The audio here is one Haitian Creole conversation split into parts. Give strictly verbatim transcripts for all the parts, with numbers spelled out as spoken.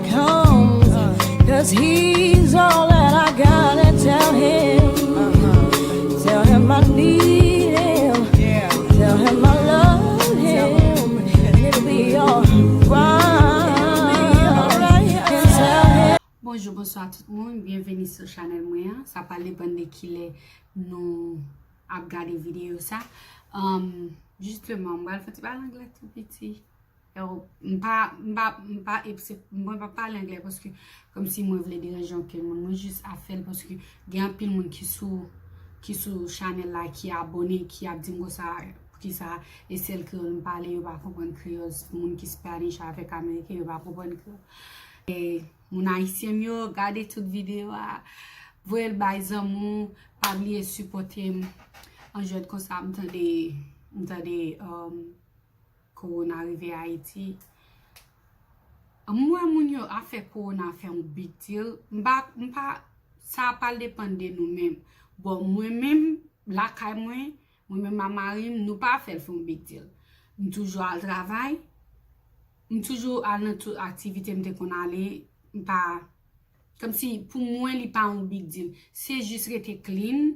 comes, 'cause he's all that I got. And tell him, tell him I need him, tell him I love him, and it'll be alright. And tell him. Bonjou, bonswa tout moun, byenveni sou chanèl mwen an. Sa pral depann de kilè nou ap gade videyo sa. Um, jisteman, m pral fè ti pale anglè tou piti. Yo, m pa, m pa, m pa, e se, mwen pa pale anglè paske kòmsi mwen vle deranje okenn moun. Mwen jis ap fè l paske gen anpil moun ki sou, ki sou chanèl la, ki abone, ki ap di m konsa, poukisa e sèl kreyòl m pale, yo pa konprann kreyòl, moun ki Spanish avèk Ameriken, yo pa konprann kreyòl. E moun ayisyen m yo, gade tout videyo a, voye l bay zanmi w, pa bliye sipòte m. An jwèt konsa, m tande, m tande, um, Kowona rive Ayiti. M wè moun yo ap fè kowona fè yon big deal. M pa, m pa, sa pral depann de nou menm. Bon, mwen menm, lakay mwen, mwen menm ak mari m, nou pa fè l fè yon big deal. M toujou al travay, m toujou al nan tout aktivite m te konn ale, m pa, kòmsi pou mwen, li pa yon big deal. Se jis rete clean,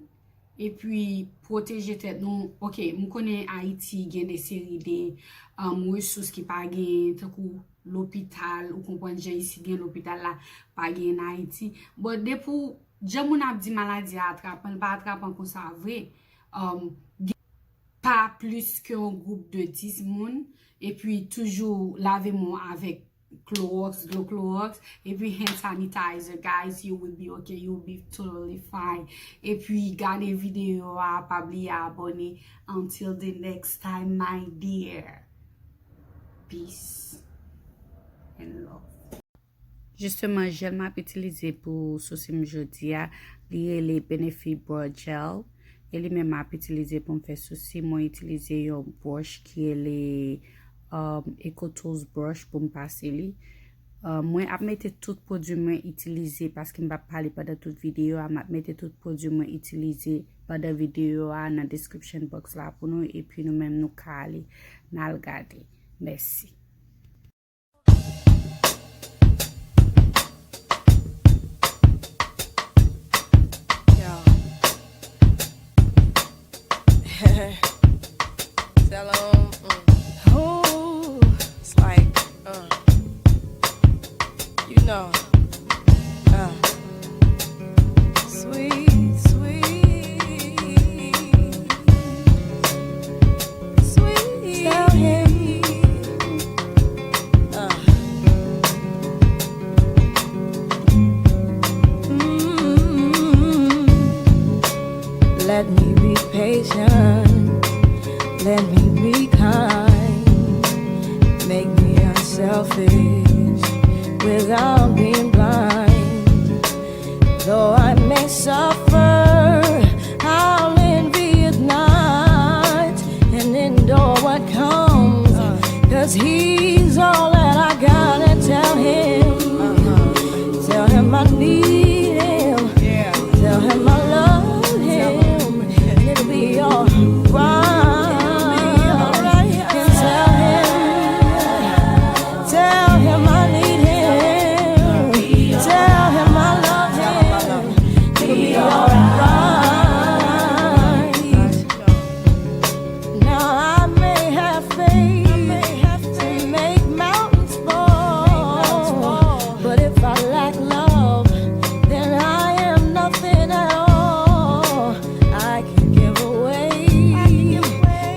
epi pwoteje tèt nou. Ok, m konnen Ayiti gen de seri de, um, resous ki pa genyen, tankou lopital, ou konprann jan isit gen lopital la, pa genyen Ayiti. Bon, depi w, jan moun ap di maladi a atrapan, li pa atrapan konsa vre. Um, gen pa plis ke yon gwoup de dis moun, epi toujou lave men w avèk klowòks, dlo klowòks, epi hand sanitizer, guys, you will be okay, you will be totally fine. Epi gade videyo a, pa bliye abone. Until the next time, my dear. Peace and love. Jisteman, jèl m ap itilize pou sousi m jodi a, li rele Benefit Brow Gel. E li menm m ap itilize pou m fè sousi. Mwen itilize yon bwòch ki rele, um, Eco Tools brush pou m pase li. Um, mwen ap mete tout pwodui mwen itilize, paske m p ap pale pandan tout videyo a, m ap mete tout pwodui mwen itilize pandan videyo a nan description box la pou nou, epi nou menm nou ka ale n al gade. Mèsi. Yo. Tell 'em, mm. Ooh, it's like, uh, you know, uh, sweet, sweet, sweet. Tell him. Uh. Mm. Let me be patient. Let me be kind. Make me unselfish without being blind. Though I may suffer, I'll envy it not, and endure what comes, 'cause he's all that I got. And tell him, tell him I need him, tell him I love him, and it'll be alright. And tell him, tell him I need him. Tell him I love him. It'll be alright. Now I may have faith to make mountains fall, but if I lack love, then I am nothing at all. I can give away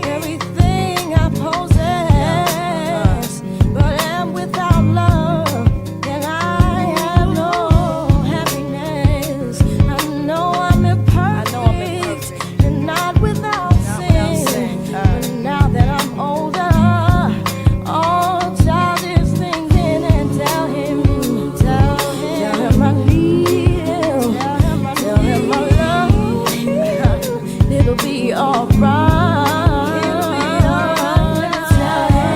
everything I possess, but am without love, then I have no happiness. I know I'm imperfect and not without sin, but now that I'm older, all childish thinking and tell him, tell him I need him, tell him I love him. It'll be alright. Tell him,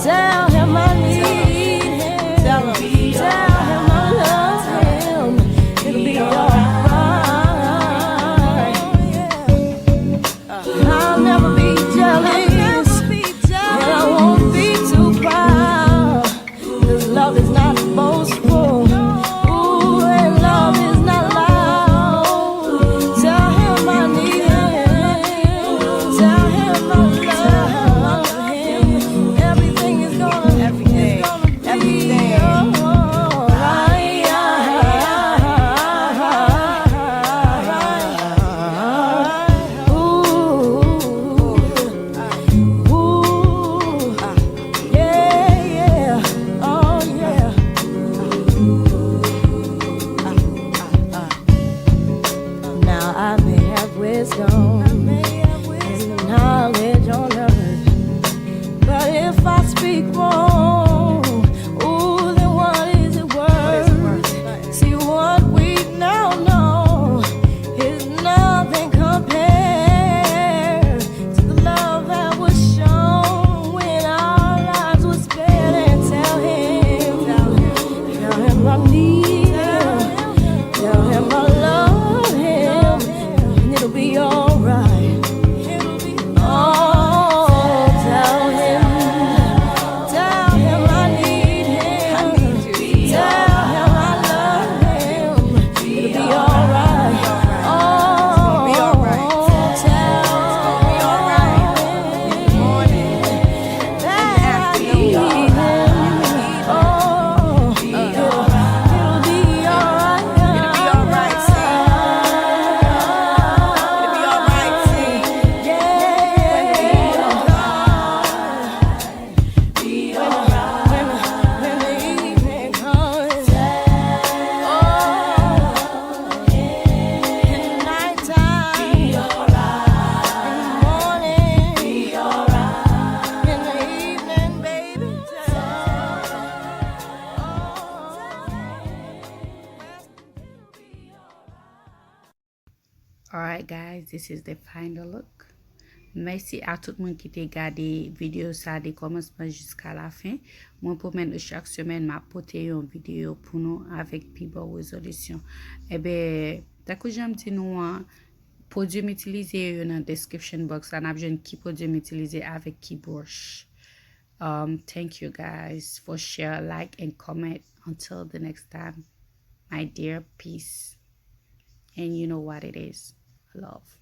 tell him I need him. Tell him, tell him I love him. It'll be alright. I'll never be jealous, and I won't be too proud. 'Cause Wisdom and knowledge on earth. But if I speak wrong, ooh, then what is it worth? See, what we now know is nothing compared to the love that was shown when our lives were spared. And tell him, tell him I need him. Tell him I love him. And it'll be alright. Oh, tell him, tell him I need him. Tell him I love him. It'll be alright. Oh, tell him that I need him. Oh, it'll be alright. It'll be alright, sing. It'll be alright, sing. Yeah. When, when, when the evening comes, oh, in the nighttime, in the morning, in the evening, baby. Alright guys, this is the final look. Mèsi a tout moun ki te gade videyo sa de kòmansman jiska la fen. Mwen pwomèt nou chak semèn m ap pote yon videyo pou nou avèk pi bon rezolisyon. Eben, tankou jan m di nou an, pwodui m itilize yo nan description box la, n ap jwenn ki pwodui m itilize avèk ki bwòch. Um, thank you guys for share, like, and comment. Until the next time, my dear, peace. And you know what it is. Love.